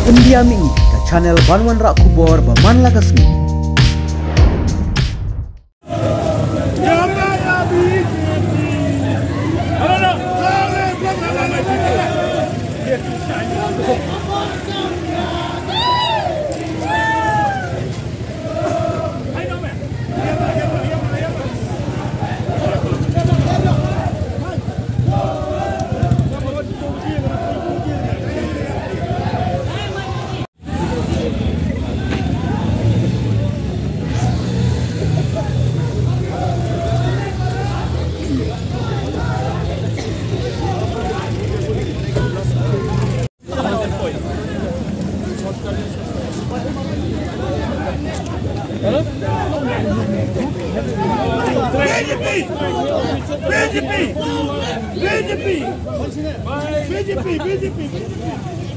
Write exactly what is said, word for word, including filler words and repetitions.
India Mini, ka channel ban wanrah khubor ba man la ka sngi. B J P! B J P! B J P!